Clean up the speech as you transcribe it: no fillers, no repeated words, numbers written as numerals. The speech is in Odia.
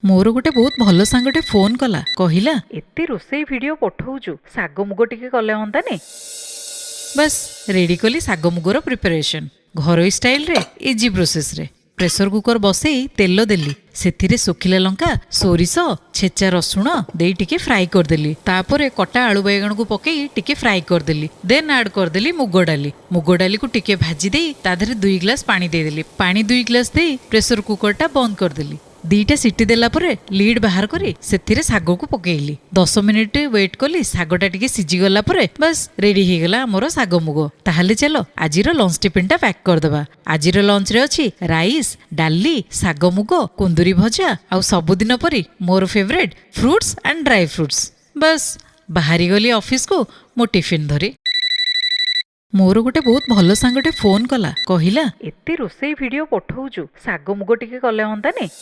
ମୋର ଗୋଟେ ବହୁତ ଭଲ ସାଙ୍ଗଟେ ଫୋନ୍ କଲା, କହିଲା, "ଏତେ ରୋଷେଇ ଭିଡ଼ିଓ ପଠଉଛୁ, ଶାଗ ମୁଗ ଟିକେ କଲେ ହୁଅନ୍ତାନି?" ବାସ୍, ରେଡ଼ି କଲି ଶାଗ ମୁଗର ପ୍ରିପାରେସନ୍, ଘରୋଇ ଷ୍ଟାଇଲରେ, ଇଜି ପ୍ରୋସେସରେ। ପ୍ରେସର କୁକର ବସେଇ ତେଲ ଦେଲି। ସେଥିରେ ଶୁଖିଲା ଲଙ୍କା, ସୋରିଷ, ଛେଚା ରସୁଣ ଦେଇ ଟିକେ ଫ୍ରାଏ କରିଦେଲି। ତାପରେ କଟା ଆଳୁ ବାଇଗଣକୁ ପକେଇ ଟିକେ ଫ୍ରାଏ କରିଦେଲି। ଦେନ୍ ଆଡ୍ କରିଦେଲି ମୁଗ ଡାଲି। ମୁଗ ଡାଲିକୁ ଟିକେ ଭାଜି ଦେଇ ତା ଦେହରେ 2 ଗ୍ଲାସ୍ ପାଣି ଦେଇଦେଲି। ପାଣି 2 ଗ୍ଲାସ୍ ଦେଇ ପ୍ରେସର କୁକରଟା ବନ୍ଦ କରିଦେଲି। 2ଟା ସିଟି ଦେଲା ପରେ ଲିଡ୍ ବାହାର କରି ସେଥିରେ ଶାଗକୁ ପକେଇଲି। 10 ମିନିଟ୍ ୱେଟ୍ କଲି। ଶାଗଟା ଟିକେ ସିଝିଗଲା ପରେ ବାସ୍, ରେଡି ହେଇଗଲା ଆମର ଶାଗ ମୁଗ। ତାହେଲେ ଚାଲ, ଆଜିର ଲଞ୍ଚ ଟିଫିନଟା ପ୍ୟାକ୍ କରିଦେବା। ଆଜିର ଲଞ୍ଚରେ ଅଛି ରାଇସ୍, ଡାଲି, ଶାଗ ମୁଗ, କୁନ୍ଦୁରି ଭଜା ଆଉ ସବୁଦିନ ପରି ମୋର favourite fruits and dry fruits। ବାସ୍, ବାହାରିଗଲି ଅଫିସକୁ ମୋ ଟିଫିନ୍ ଧରି। ମୋର ଗୋଟେ ବହୁତ ଭଲ ସାଙ୍ଗଟେ ଫୋନ୍ କଲା, କହିଲା, "ଏତେ ରୋଷେଇ ଭିଡ଼ିଓ ପଠଉଛୁ, ଶାଗ ମୁଗ ଟିକେ କଲେ ହୁଅନ୍ତାନି?"